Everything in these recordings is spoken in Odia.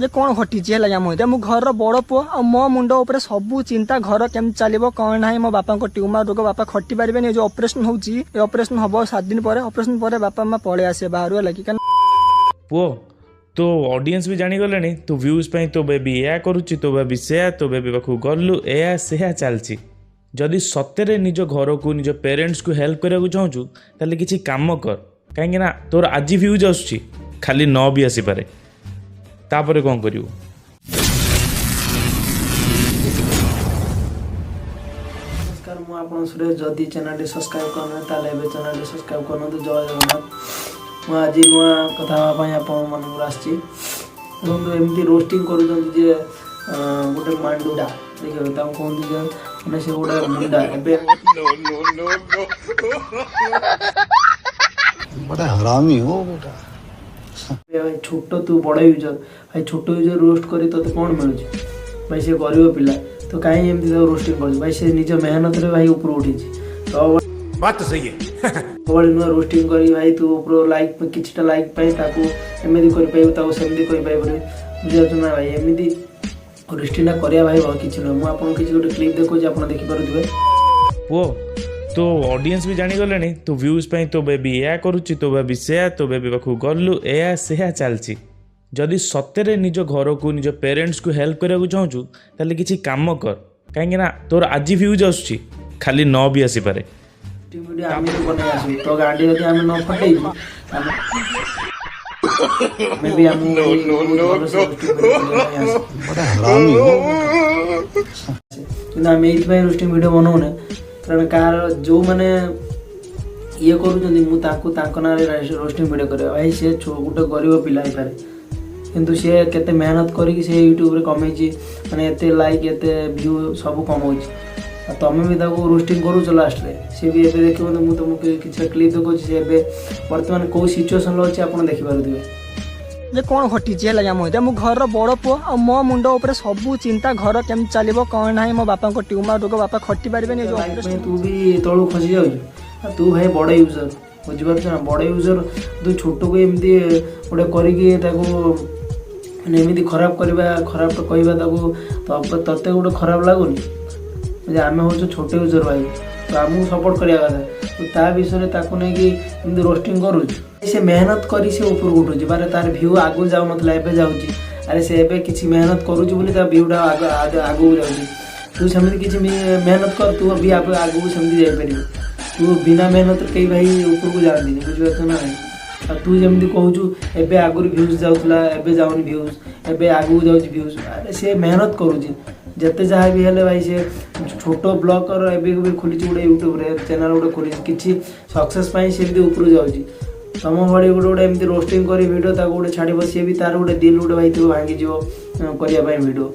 ଯେ କ'ଣ ଘଟିଛି ହେଲା କି ଆମ ସହିତ। ମୁଁ ଘରର ବଡ଼ ପୁଅ ଆଉ ମୋ ମୁଣ୍ଡ ଉପରେ ସବୁ ଚିନ୍ତା, ଘର କେମିତି ଚାଲିବ କ'ଣ ନାହିଁ। ମୋ ବାପାଙ୍କ ଟ୍ୟୁମର ରୋଗ, ବାପା ଖଟି ପାରିବେନି। ଏ ଯୋଉ ଅପରେସନ ହଉଛି, ଏ ଅପରେସନ ହବ 7 ଦିନ ପରେ। ଅପରେସନ ପରେ ବାପା ମା ପଳେଇ ଆସିବେ ବାହାରୁ, ହେଲା କି କାରଣ ପୁଅ, ତୋ ଅଡ଼ିଏନ୍ସ ବି ଜାଣିଗଲେଣି, ତୋ ଭ୍ୟୁଜ୍ ପାଇଁ ତୋ ବେବି ଏୟା କରୁଛି, ତୋ ବେବି ସେୟା, ତୋ ବେବି ପାଖକୁ ଗଲୁ, ଏୟା ସେୟା ଚାଲିଛି। ଯଦି ସତରେ ନିଜ ଘରକୁ, ନିଜ ପେରେଣ୍ଟସ୍କୁ ହେଲ୍ପ କରିବାକୁ ଚାହୁଁଛୁ, ତାହେଲେ କିଛି କାମ କର। କାହିଁକି ନା ତୋର ଆଜି ଭ୍ୟୁଜ୍ ଆସୁଛି, ଖାଲି ନ ବି ଆସିପାରେ, ତାପରେ କ'ଣ କରିବୁ? ନମସ୍କାର, ମୁଁ ଆପଣ ସୁରେଶ। ଯଦି ଚ୍ୟାନେଲଟି ସବସ୍କ୍ରାଇବ୍ କରିନାହାନ୍ତି, ତାହେଲେ ଏବେ ଚ୍ୟାନେଲଟି ସବସ୍କ୍ରାଇବ୍ କରନ୍ତୁ। ଜୟ ଜଗନ୍ନାଥ। ମୁଁ ଆଜି ନୂଆ କଥା ହେବା ପାଇଁ ଆପଣମାନଙ୍କର ଆସିଛି। ଦେଖନ୍ତୁ, ଏମିତି ରୋଷ୍ଟିଂ କରୁଛନ୍ତି ଯେ ଗୋଟେ ମାଣ୍ଡୁଟା ଦେଖିବେ, ତାକୁ କୁହନ୍ତି ଯେ ମାନେ ସେ ଗୋଟେ ମୁଣ୍ଡା ଏବେ बड़ा हरामी हो बेटा। ଏ ଭାଇ ଛୋଟ, ତୁ ବଡ଼ ୟୁଜର ଭାଇ। ଛୋଟ ୟୁଜର ରୋଷ୍ଟ କରି ତୋତେ କ'ଣ ମିଳୁଛି ଭାଇ? ସେ ଗରିବ ପିଲା, ତୁ କାହିଁ ଏମିତି ତାକୁ ରୋଷ୍ଟିଂ କରୁଛୁ ଭାଇ? ସେ ନିଜ ମେହନତରେ ଭାଇ ଉପରୁ ଉଠିଛି ତ। बात तो सही है। ଭଳି ନୂଆ ରୋଷ୍ଟିଂ କରି ଭାଇ ତୁ ଉପର ଲାଇକ୍, କିଛିଟା ଲାଇକ୍ ପାଇଁ ତାକୁ ଏମିତି କରିପାରିବୁ, ତାକୁ ସେମିତି କରିପାରିବୁନି, ବୁଝିପାରୁଛୁ ନା ଭାଇ? ଏମିତି ରୋଷ୍ଟିଂଟା କରିବା ଭାଇ କିଛି ନୁହେଁ। ମୁଁ ଆପଣଙ୍କୁ କିଛି ଗୋଟେ କ୍ଲିପ୍ ଦେଖାଉଛି, ଆପଣ ଦେଖିପାରୁଥିବେ। ପୁଅ, ତୋ ଅଡ଼ିଏନ୍ସ ବି ଜାଣିଗଲେଣି, ତୋ ଭ୍ୟୁଜ୍ ପାଇଁ ତୋ ବେବି ଏୟା କରୁଛି, ତୋ ବେବି ସେୟା, ତୋ ବେବି ପାଖକୁ ଗଲୁ, ଏୟା ସେୟା ଚାଲିଛି। ଯଦି ସତରେ ନିଜ ଘରକୁ, ନିଜ ପେରେଣ୍ଟସ୍କୁ ହେଲ୍ପ କରିବାକୁ ଚାହୁଁଛୁ, ତାହେଲେ କିଛି କାମ କର। କାହିଁକି ନା ତୋର ଆଜି ଭ୍ୟୁଜ୍ ଆସୁଛି, ଖାଲି ନ ବି ଆସିପାରେ। ରୋଷ୍ଟିଂ ଭିଡ଼ିଓ ଆମେ ବି ବନେଇ ଆସିବୁ। ତୋ ଗାଣ୍ଡି ଯଦି ଆମେ ନ ଫଟେଇଛୁ, ଆମେ ବି ଆମକୁ ବହୁତ ଭଲସେ ରୋଷ୍ଟିଂ ଭିଡ଼ିଓ କରିବା ପାଇଁ ଆସେ। बड़ा हरामी हो बेटा। କିନ୍ତୁ ଆମେ ଏଇଥିପାଇଁ ରୋଷ୍ଟିଂ ଭିଡ଼ିଓ ବନଉନେ, କାରଣ କାହାର ଯେଉଁମାନେ ଇଏ କରୁଛନ୍ତି, ମୁଁ ତାଙ୍କୁ ତାଙ୍କ ନାଁରେ ରୋଷ୍ଟିଂ ଭିଡ଼ିଓ କରିବା। ଭାଇ, ସେ ଗୋଟେ ଗରିବ ପିଲା ହେଇପାରେ, କିନ୍ତୁ ସିଏ କେତେ ମେହନତ କରିକି ସେ ୟୁଟ୍ୟୁବରେ କମେଇଛି, ମାନେ ଏତେ ଲାଇକ୍, ଏତେ ଭ୍ୟୁ ସବୁ କମଉଛି, ଆଉ ତମେ ବି ତାକୁ ରୋଷ୍ଟିଂ କରୁଛ ଲାଷ୍ଟରେ। ସିଏ ବି ଏବେ ଦେଖିବ, ମୁଁ ତୁମକୁ କିଛିଟା କ୍ଲିପ୍ ଦେଖାଉଛି, ସେ ଏବେ ବର୍ତ୍ତମାନ କେଉଁ ସିଚୁଏସନ୍ରେ ଅଛି ଆପଣ ଦେଖିପାରୁଥିବେ। ଯେ କ'ଣ ଘଟିଛି ହେଲା କି ଆମ ସହିତ। ମୁଁ ଘରର ବଡ଼ ପୁଅ ଆଉ ମୋ ମୁଣ୍ଡ ଉପରେ ସବୁ ଚିନ୍ତା, ଘର କେମିତି ଚାଲିବ କ'ଣ ନାହିଁ। ମୋ ବାପାଙ୍କ ଟ୍ୟୁମର ରୋଗ, ବାପା ଖଟି ପାରିବେନି। ଏ ଯୋଉ ଲାଇକ୍ ଅପରେସନ ପାଇଁ ତୁ ବି ତଳକୁ ଖସି ଯାଉଛୁ। ଆଉ ତୁ ଭାଇ ବଡ଼ ୟୁଜର, ବୁଝିପାରୁଛୁ ନା? ବଡ଼ ୟୁଜର, ତୁ ଛୋଟକୁ ଏମିତି ଗୋଟେ କରିକି ତାକୁ ମାନେ ଏମିତି ଖରାପ କରିବା, ଖରାପ କହିବା ତାକୁ, ତତେ ଗୋଟେ ଖରାପ ଲାଗୁନି ଯେ ଆମେ ହେଉଛୁ ଛୋଟ ୟୁଜର ଭାଇ, ତ ଆମକୁ ସପୋର୍ଟ କରିବା କଥା। ତୁ ତା ବିଷୟରେ ତାକୁ ନେଇକି ଏମିତି ରୋଷ୍ଟିଂ କରୁଛୁ। ସେ ମେହନତ କରି ସେ ଉପରକୁ ଉଠୁଛି ମାନେ ତାର ଭ୍ୟୁ ଆଗକୁ ଯାଉନଥିଲା, ଏବେ ଯାଉଛି। ଆରେ, ସେ ଏବେ କିଛି ମେହନତ କରୁଛି ବୋଲି ତା ଭ୍ୟୁଟା ଆଗକୁ ଯାଉଛି। ତୁ ସେମିତି କିଛି ମେହନତ କର, ତୁ ବି ଆଗକୁ ସେମିତି ଯାଇପାରିବୁ। ତୁ ବିନା ମେହନତରେ କେହି ଭାଇ ଉପରକୁ ଯାଆନ୍ତିନି, ବୁଝିପାରୁଛୁ ନା ନାହିଁ? ଆଉ ତୁ ଯେମିତି କହୁଛୁ, ଏବେ ଆଗରୁ ଭ୍ୟୁଜ୍ ଯାଉଥିଲା, ଏବେ ଯାଉନି ଭ୍ୟୁଜ୍, ଏବେ ଆଗକୁ ଯାଉଛି ଭ୍ୟୁଜ୍। ଆରେ, ସେ ମେହନତ କରୁଛି ଯେତେ ଯାହା ବି ହେଲେ ଭାଇ। ସେ ଛୋଟ ବ୍ଲଗର ଏବେ ବି ଖୋଲିଛି ଗୋଟେ ୟୁଟ୍ୟୁବରେ ଚ୍ୟାନେଲ୍ ଗୋଟେ ଖୋଲିଛି, କିଛି ସକ୍ସେସ୍ ପାଇଁ ସେ ବି ଉପରକୁ ଯାଉଛି। ତମ ଭଳି ଗୋଟେ ଗୋଟେ ଏମିତି ରୋଷ୍ଟିଂ କରି ଭିଡ଼ିଓ ତାକୁ ଗୋଟେ ଛାଡ଼ିବ, ସିଏ ବି ତାର ଗୋଟେ ଦିଲ୍ ଗୋଟେ ଭାଇ ଥିବ, ଭାଙ୍ଗିଯିବ କରିବା ପାଇଁ ଭିଡ଼ିଓ।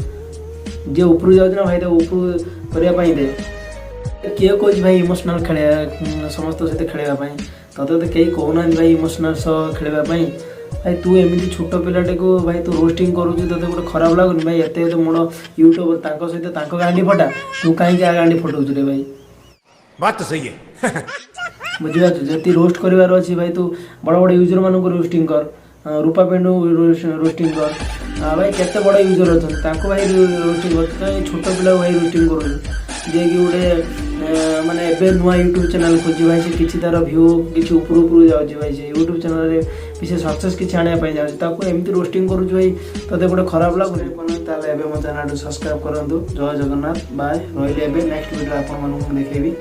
ଯିଏ ଉପରକୁ ଯାଉଛି ନା ଭାଇ, ତାକୁ ଉପରକୁ କରିବା ପାଇଁ ଦେ। କିଏ କହୁଛି ଭାଇ ଇମୋସନାଲ୍ ଖେଳିବା, ସମସ୍ତଙ୍କ ସହିତ ଖେଳିବା ପାଇଁ? ତତେ ତ କେହି କହୁନାହାନ୍ତି ଭାଇ ଇମୋସନାଲ୍ ସହ ଖେଳିବା ପାଇଁ। ଭାଇ, ତୁ ଏମିତି ଛୋଟ ପିଲାଟାକୁ ଭାଇ ତୁ ରୋଷ୍ଟିଂ କରୁଛୁ, ତତେ ଗୋଟେ ଖରାପ ଲାଗୁନି ଭାଇ? ଏତେ ଏତେ ବଡ଼ ୟୁଟ୍ୟୁବର, ତାଙ୍କ ସହିତ ତାଙ୍କ ଗାଣ୍ଡି ଫଟା, ତୁ କାହିଁକି ଆ ଗାଣ୍ଡି ଫଟଉଛୁ ରେ ଭାଇ? बात तो सही है। ବୁଝିପାରୁଛୁ? ଯେତିକି ରୋଷ୍ଟ କରିବାର ଅଛି ଭାଇ, ତୁ ବଡ଼ ବଡ଼ ୟୁଜର ମାନଙ୍କୁ ରୋଷ୍ଟିଂ କର, ରୂପା ପେଣ୍ଡୁ ରୋଷ୍ଟିଂ କର। ଭାଇ, କେତେ ବଡ଼ ୟୁଜର ଅଛନ୍ତି, ତାଙ୍କୁ ଭାଇ ରୋଷ୍ଟିଂ କର। କାହିଁ ଛୋଟ ପିଲାକୁ ଭାଇ ରୋଷ୍ଟିଂ କରୁଛୁ, ଯିଏକି ଗୋଟେ ମାନେ ଏବେ ନୂଆ ୟୁଟ୍ୟୁବ୍ ଚ୍ୟାନେଲ୍ ଖୋଲିଛି ଭାଇ। ସେ କିଛି ତାର ଭ୍ୟୁ କିଛି ଉପରୁ ଉପରୁ ଯାଉଛି ଭାଇ, ସେ ୟୁଟ୍ୟୁବ୍ ଚ୍ୟାନେଲ୍ରେ ବି ସେ ସକ୍ସେସ୍ କିଛି ଆଣିବା ପାଇଁ ଯାଉଛି, ତାକୁ ଏମିତି ରୋଷ୍ଟିଂ କରୁଛୁ ଭାଇ, ତତେ ଗୋଟେ ଖରାପ ଲାଗୁନି? ତାହେଲେ ଏବେ ମୋ ଚ୍ୟାନେଲ୍କୁ ସବସ୍କ୍ରାଇବ୍ କରନ୍ତୁ। ଜୟ ଜଗନ୍ନାଥ, ବାଏ, ରହିଲି। ଏବେ ନେକ୍ସଟ ଭିଡ଼ିଓ ଆପଣମାନଙ୍କୁ ମୁଁ ଦେଖେଇବି।